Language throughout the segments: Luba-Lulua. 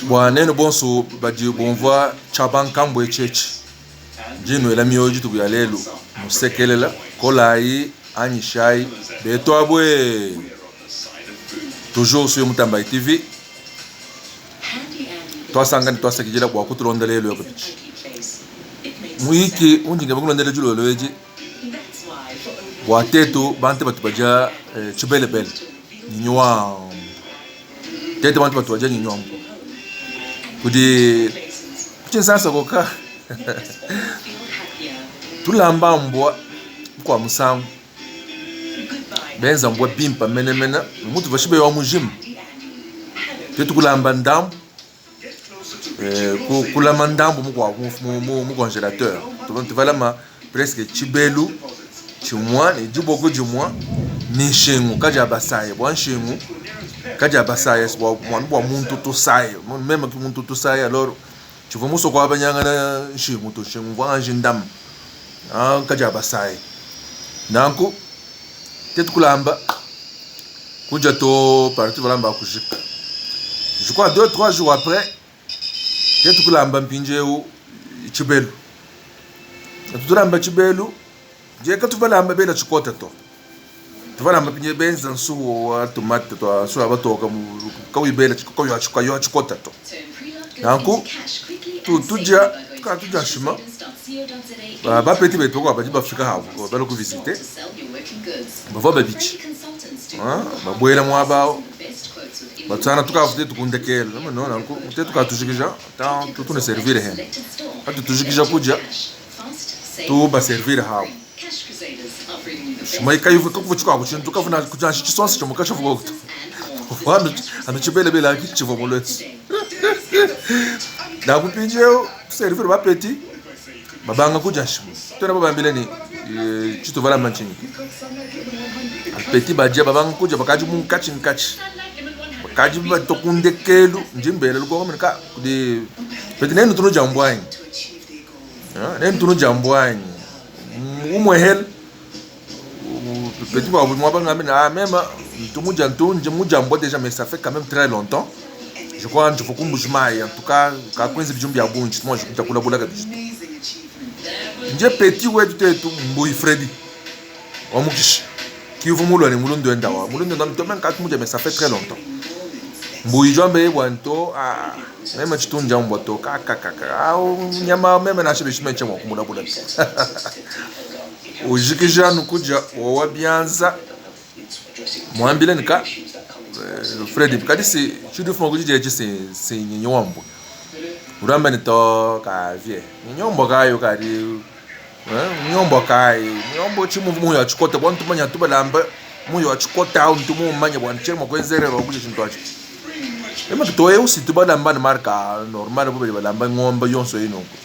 Bua nenu bonso badi bumvua tshia bankambua etshi etshi, ndi nnuela mioyo dituku dia lelu, nusekelela, kolayi, anyishayi, betuabuee! Toujours sur Mutambayi TV. Tuasanka ne tuasakidila bua kutulonda lelu eu kabidi. Muyiki undi ngeba kulondela dilolo edi bua tetu bantu batu badia eh, tshibelebele nyinyi wa tetu bantu batu badia nyinyi wa mbua kudi kutshinsansa koka tulamba mbua kua musangu benza mbua bimpa menemene mutu vashibe wa mujima tetu kulamba ndambu eh, kulama ndambu mukuabu mu congelateur tuvalama presque tshibelu tshimua ne diboko dimua ne nshingu kadia basaye bua nshingu kadia basaye bua bua muntu tusaye meme ki muntu tusaye alors tshivua musue kuabanyangana nshingu to nshingu mvua nganji ndama ah, kadia basaye nanku tetu kulamba kudia to parti valamba kujika je crois deux trois jours après tetu kulamba mpindieu tshibelu tulamba tshibelu je katuvalamba bela tshikota to tuvalamba mpindieu benza nsuhu wa tomate tua nsuhu ya batoka kauyi bela kauyi tshikota to nanku tudia tudia nshima bapeti betu badi bafika habu balua kuvisite bavua babidi babuela muaba au batsana tukavu tetu kundekela no nanku tetu katujikija tutu ne servir hene atu tujikija kudia tu baservire habu shimai kayivu kakuvu tshikuabu tshintu kavuna kujanshi tshisonsa tshimue kashivuka kutu anu tshibelebele aki tshivua mulwetsu nanku mpindieu tuservire bapeti babanga kudia nshimu tuena babambile ne eh, tshituvalamba ntshinyi bapeti badia babanga kudia bakadi munkatshi nkatshi bakadi batua ku ndekelu ndi mbela lukonko mene ka kudi peti nenu tunudia mbua anyi Ah, nenu tunudia mbua anyi umuehele petit ba moi ba ngambe ah même ntu mudia ntu ndi mudia mbua déjà mais ça fait quand même très longtemps je crois nji ku Mbuji-Mayi en tout cas kakwenza bidimu bia bungi moi je kudia kulabula kabidi nje petit wetu tetu Mbuyi Freddy wa mukishi kivu mulua ne mulundu wenda wa mulundu wenda nto même katu mudia mais ça fait très longtemps Mbuyi jwambe bwa nto ah meme tshitundia mbua to kakakaka au nyama meme nansha bishime ntshe mua kumulabula Ujikija anu kudia wowa bianza muambile ne ka eh, Fred kadi si tshidi ufuma ku didia etshi si si nyinyi wa mbua udi wamba ne to ka vie nyinyi wa mbua kayi ukadi eh, nyinyi wa mbua kayi nyinyi wa mbua tshi muvu muya wa tshikota bua ntumanya tubalamba muya wa tshikota au ntu mumanye bua ntshiena mua kuenza erreur wa kudia tshintu atshi ema kitoye usi tubalamba ne marka normal bo badi balamba ngombe yonso eyi nunku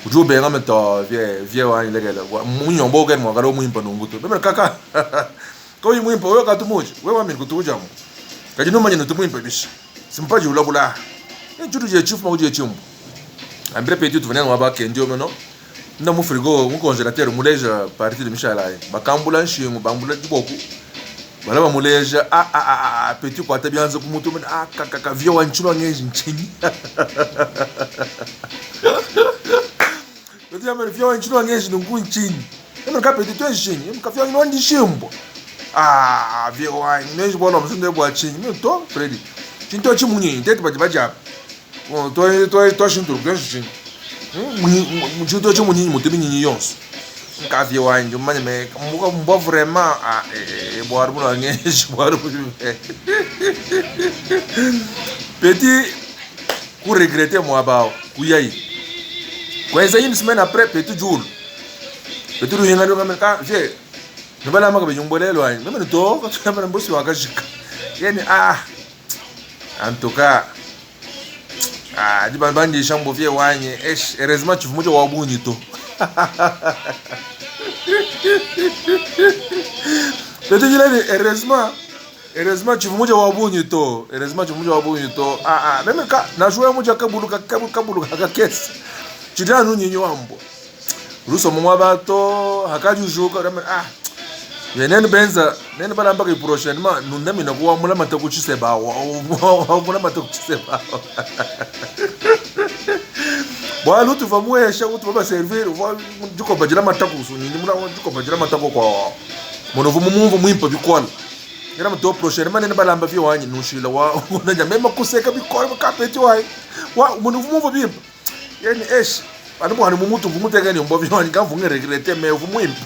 Udi ubenga me to vie vie wanyi lekela munyombo ukene mwakala muimpa nunku to meme kaka kauyi muimpa wewe katu muji wewe wamini kutujamu kadi numanye nutu muimpa bishi simpaji ulabula nchutu je chifuma kuje chimbu ambire peti tuvene ngwa kendi omeno nda mu frigo mu congélateur muleja partie de mishala bakambula nshingu bambula diboku bala bamuleja a a a a petit kuata bianza ku mutu a kakaka vio wa nchilwa ngeji nchinyi petit amene vio wa nchilwa ngeji nungu nchinyi eme ka petit twenji chinyi eme ka vio wa ndi shimbo ah vio wa ngeji bwana msunde bwa chinyi me to Freddy chinto chimunyi tete badi baja to to to shintulu twenji chinyi tshintu etshi munyinyi mutu minyinyi yonso nkavye wanje mumanye me mbuka mbwa vraiment ah eh, bwari buno ngeshi bwari petit ku regretter mwaba awo kuyayi kwenza une semaine après petit julu petit ruhinga ndio ka je nibalama ka binyumbolelo anyi meme nito katuyamba mbusi wakashika yani ah en tout cas ah, di bandisha mbovye wanyi esh heureusement chivumo cha wabunyi to Petujilani heureusement heureusement chivumo cha wabunyi to heureusement chivumo cha wabunyi to ah ah meme ka najua muja kabuluka kabuluka kakesi chidanu nyinyi wambo rusomo mwa bato hakajujuka ah. Ye nenu benza nenu balamba ki prochainement nundamina ku wa mulamata ku tshiseba wa wa mulamata ku tshiseba bualu tuvua muesha utuvua baservir uvua dikoba dilamata ku sunyini mula dikoba dilamata ku kwa mona uvua mumumvu muimpe bikole ngena muto prochainement nenu balamba vie wanyi nunshila wa unanya mema kuseka bikole kapeti wanyi wa mona uvua mumvu bimpe Yani eish anu bua mu mutu mvua muteke ne mbua wanyi kamvua ngeregrete mais uvua muimpe.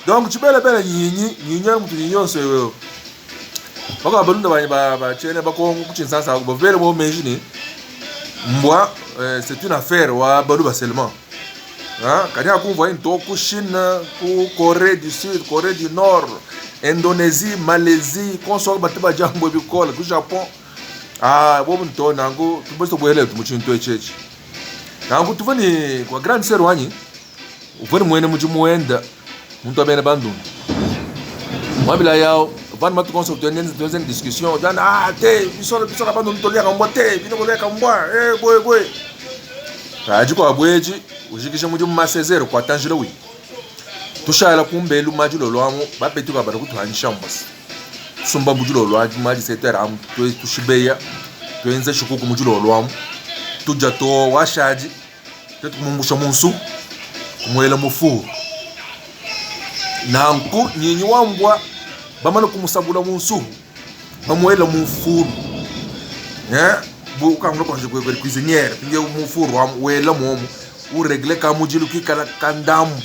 Donc tshibelebele nyinyi nyinyi anu mutu nyinyi yonso eyo. Baka balunda banyi ba ba tshiena bakongo ku Tshinsansa ako bavele bo meji ne mbwa euh, c'est une affaire wa baluba seulement. Hein? Kadi akumvua into ku Chine, ku Corée du Sud, Corée du Nord, Indonésie, Malaisie, konso batu badia mbua bikole ku Japon. Ah, bobu nto nanku tuvua tubuele mu tshintu etshi etshi. Nanku tuvua ne kua grande sœur wanyi uvua ne muena mudimu wenda muntu wa bena bandundu. Mwambila yao vana matuku onso tuenze tuenze discussion jana ah te biso biso na bandundu toliaka mbwa te bino koliaka mbwa eh boye boye. Kadi kua bueji ujikisha mudimu ma 16h kua tanjila wi. Tushala kumbelu majilolo amu bapetuka bana kutuhanisha mbwa. Tusomba mu dilolo adi ma 17 heures amu tushibeya tuenza tshikuku mu dilolo amu tudia too washadi tuetu kumumbusha mu nsubu kumuela mu four nanku nyinyi wa mbua bamane kumusabula mu nsubu bamuela mu four eh bu ukangula konje kwe cuisiniere pindieu mu four amu wela momu uregle kamudilu kikala kandambu.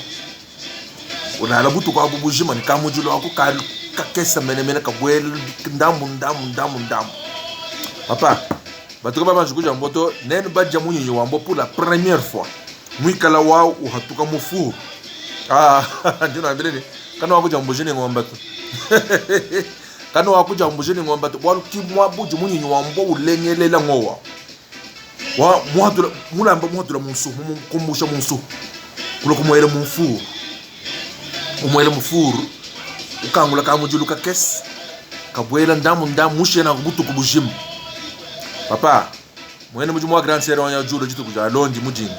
Ulala butuku abu bujima ne kamudilu aku kalu kakese menemene kabuela ndambu ndambu ndambu ndambu. Papa, batuka babanje kudia mboto nenu badia munyinyi wa mbo pour la première fois. Muikala wau uhatuka mu four. Ah, ndi nambile ne kana wakudia mbuji ne ngomba to. Kana wakudia mbuji ne ngomba to bualu ki muabudi munyinyi wa mbo ulengelela ngowa. Wa muhatula mulamba muhatula mu nsuhu mukumbusha mu nsuhu kulua kumuela mu mfuru umuela mu furu ukangula ka mudilu kakese kabuela ndambu ndambu mushiye nanku butuku bujima papa muena mudimu wa grande sœur wanyi jula dituku dia londi mu dinda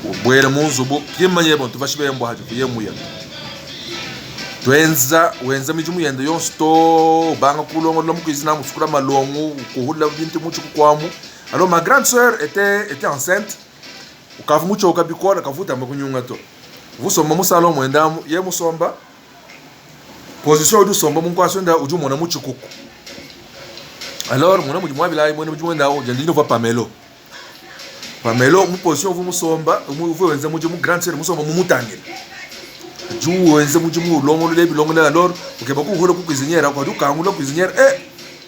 ubuela mu nzubu kimanye bontu bashibe mbua hadi kuye muya Tuenza wenza midimu yende yonso to ubanga kulongolola mu cuisine amu usukula malongo ukuhula bintu mu tshikuku Alors ma grande sœur était était enceinte ukavua mutshioka bikole kavua utamba kunyunga to. Uvua usomba mu salon muende amu ye musomba position udi usomba mu nkuasa wende udi umona mu tshikuku. Alors muena mudimu wa bilayi muena mudimu wende awu diende uvua Pamelo. Pamelo mu position uvua musomba uvua wenza mudimu grande sœur musomba mumutangila. Udi wenza mudimu ulongolola bilongolola alors ukeba kuhula ku cuisinière ako udi ukangula cuisinière eh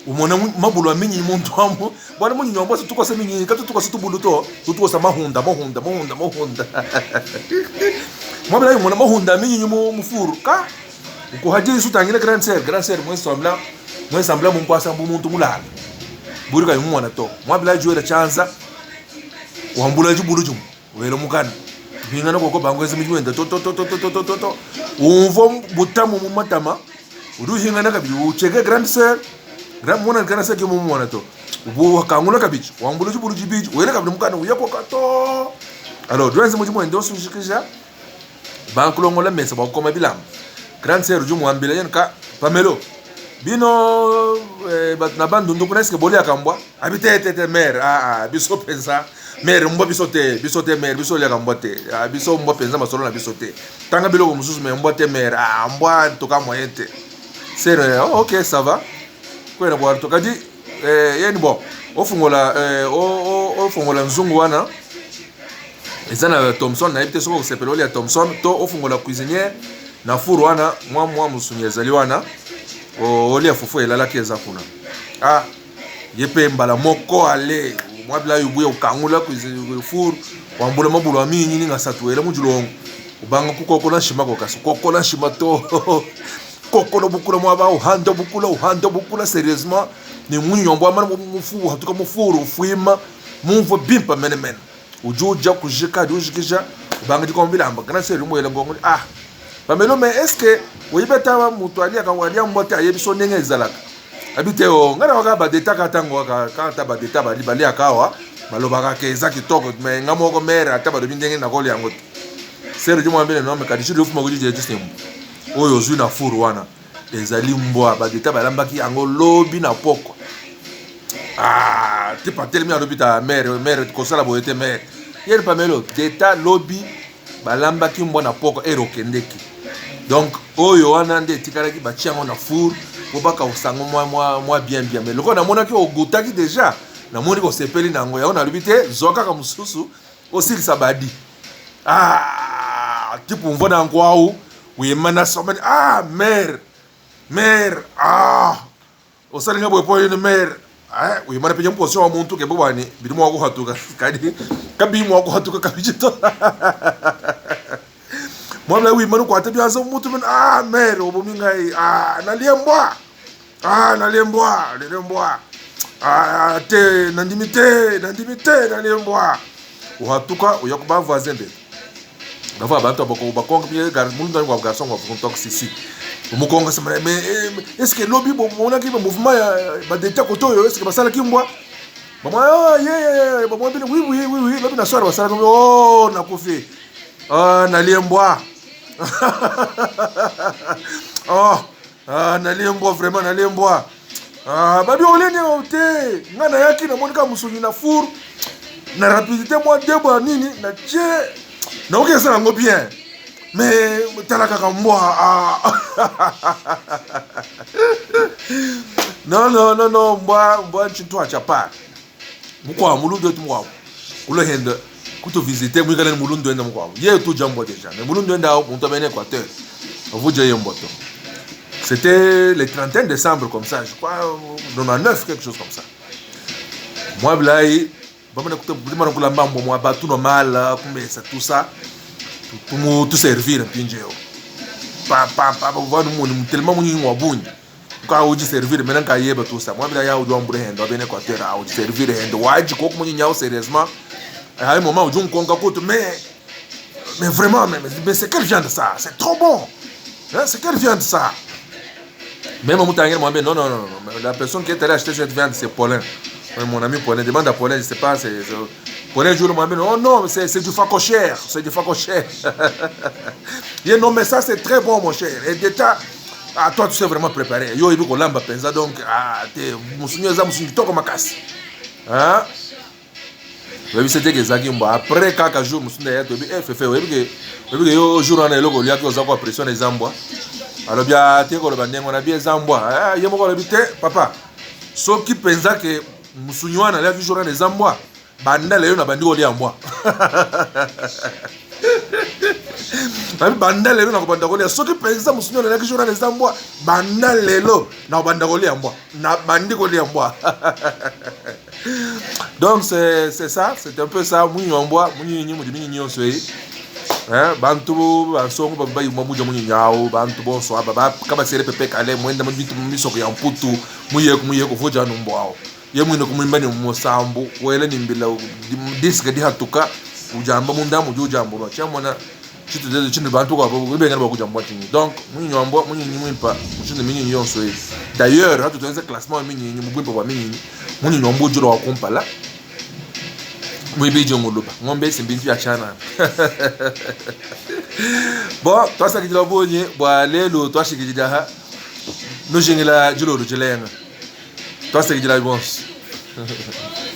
umona mabulu a minyinyi muntu amu bualu munyinyi wa mbosa tukosa minyinyi katu tukosa tubulu to tutukosa mahunda mahunda mahunda mahunda mwabila umona mahunda a minyinyi mu mu furu ka ukuhadisu utangila grande sœur grande sœur mwesambla mwesambla munkwasa mbu muntu mulala buri kayi mumona to mwabila juela tshianza wambula dibulu dimue wela mukana upingana koko bangweza midimu yenda to to to to to to to to umvua butamu mu matama udi uhingana kabidi ucheke grande sœur grand mona grande sœur ke mumona to wakangula kabidi wambula dibulu dibidi wela kabidi mukana uya koka to alors duenze mudimu wende usujikija Bankulongola mesa bua kukoma bilamba. Grande sœur udi umuambila yene ka Pamelo bino eh, bato na bandundu kuna eske boliaka mbwa abi te te te mère ah, ah, biso mpenza mère mbwa biso te biso te mère biso oliaka mbwa te ah, biso mbwa mpenza masolo na biso te tanga biloko mosusu me mbwa te mère ah, mbwa ntoka moyen te sœur eh, oh, ok ça va kwena bwa tokadi eh, yeni bon ofungola eh, ofungola nzungu wana eza na thomson nayebi te soki okosepela olia thomson to ofungola cuisinière na four wana mwa mwa mosuni ezali wana olia fufu elalaki eza kuna ah ye mpe mbala moko ale mwa bilayi obuya okangula four wambula mabulu ya mingi ninga satu ele mujilongo ubanga kukokola nshima kokasi kokola nshima to kokola bukula mwaba uhanda bukula uhanda bukula serieusement ni munyombo amana mufu hatuka mufuru ufuima mumvue bimpe menemene udi uja kujika adi ujikija ubanga dikoma bilamba grand sœur umuela ngongo ah pamelo mais est ce que oyebi ata moto aliaka alia mbwa te ayebi so ndenge ezalaka abi te o ngai na kaka badeta kaka ntango kaka ata badeta bali baliaka awa balobaka ke eza kitoko mais nga moko mere ata balobi ndenge nakolia yango te. Sere udi muambile nome kadi tshidi ufuma ku didia tshisembu oyo ozwi na four wana ezali mbwa badeta balambaki yango lobi na pokwa. Ah, tipa telemi alobi ta mere mere kosala boye te mere. Yeri pamelo deta lobi balambaki mbwa na pokwa ere okendeki. Donc oyo wana nde etikalaki batia yango na four po bakausa yango mwa mwa mwa bien bien. Mais lokola namonaki ogutaki deja, namoni kosepeli na yango yango nalobi te zwa kaka mosusu osilisa badi. Ah, tipo mvua na nkwau uyemana somani ah mère mère ah osali nga boye mpo yini mère ah uyemana penye mposition wa muntu ke bobani bidi mwa kuhatuka kadi kabi mwa kuhatuka kabiji to mwabla uyemana kwate byanza mutu men ah mère obomi ngai ah nalie mbwa ah nalie mbwa nalie mbwa ah te nandimi te nandimi te nalie mbwa uhatuka uya ku ba voisin be bavua bantu abako bakonga mpe mulundu wanyi wa garçon wa kuntoka sisi umukonga sema mais eh, est ce que lobi bomonaki ba mouvement ya ba deta koto oyo est ce que basalaki mbwa bamwa oh, ye ye bamwa bino oui oui oui oui lobi na soir basalaki oh nakufi ah nalie mbwa oh Ah, nalie mbwa vraiment nalie mbwa. Ah, babi olie nini te. Nga nayaki namoni kaka mosuni na four na rapidité mwa debo ya nini na tie nakoki esala yango bien mais tala kaka mbwa ah. non non non non mbwa mbwa ntshintu acha pa mukwa mulundu wetu mukwabu kulohenda kutu visite muikale ni mulundu wenda mukwabu ye tuja mbwa deja mais mulundu wenda au muntu abene Équateur avuja ye mbwa to c'était le 31 décembre comme ça je crois 99 quelque chose comme ça moi bilai bamana kuta kulamba mbwa mwa batu normal kumesa tout ça tumu tuservir mpinjeo pa pa pa bavanu muni tellement munyinyi wa bungi Nka uji servir mena nka yeba tout ça. Mwambila ya uji wambure hendo abene Equateur a uji servir hendo waji koku munyi nyao sérieusement. À un moment uji nkonga kutu mais mais vraiment mais, mais c'est quelle viande ça? C'est trop bon. Hein, c'est quelle viande ça? Même mutangeli mwambe non non non non la personne qui est allée acheter cette viande c'est Paulin. Mon ami Paulin demande à Paulin, je sais pas c'est Paulin jour mwambe oh non, c'est c'est du facochère, c'est du facochère. Il non mais ça c'est très bon mon cher. Et d'état Ah, toi tu sais vraiment préparer. Yo oyebi kolamba penza donc ah te musunyu eza musunyu kitoko makasi. Hein? oyebi se te ke ezalaki mbwa après kaka jour mosusu nde toyebi eh fefe oyebi ke oyebi ke yo jour wana eloko oliaki oza kwa pression eza mbwa alobi ah te koloba ndenge wana bi eza mbwa ah, ye moko alobi te papa soki mpenza ke musunyu wana aliaki jour wana eza mbwa banda lelo nabandi kolia mbwa nabi banda lelo nakobanda kolia soki mpenza mosu nyonso nalaki journal eza mbwa banda lelo nakobanda kolia mbwa nabandi kolia mbwa donc c'est ça c'est un peu ça mwinyi wa mbwa munyinyi mudi minyinyi yonso eyi bantu bansongo bayimwa muja munyinyi awu bantu bonso aba kabasele pepe kale mwenda mu misoko ya mputu muyeku muyeku vuja anu mbwa awu Ye muine kumuimba ne musambu wela ne mbila disque dihatuka ujamba munda mudi ujambulua tshiamona tshitu tshintu bantu kwa bengana bua kujambua tshinyi donc munyinyi wa mbua munyinyi muimpa mushindu minyinyi yonso eyi d'ailleurs hatu tuenza classement wa minyinyi mu buimpa bua minyinyi munyinyi wa mbua ujula wa kumpala muibidi nguluba ngombe isi mbintu ya tshianana bon tuasakidila bunyi bua lelu tuashikidila nujingila dilolo dilenga Tuasakidila bonso.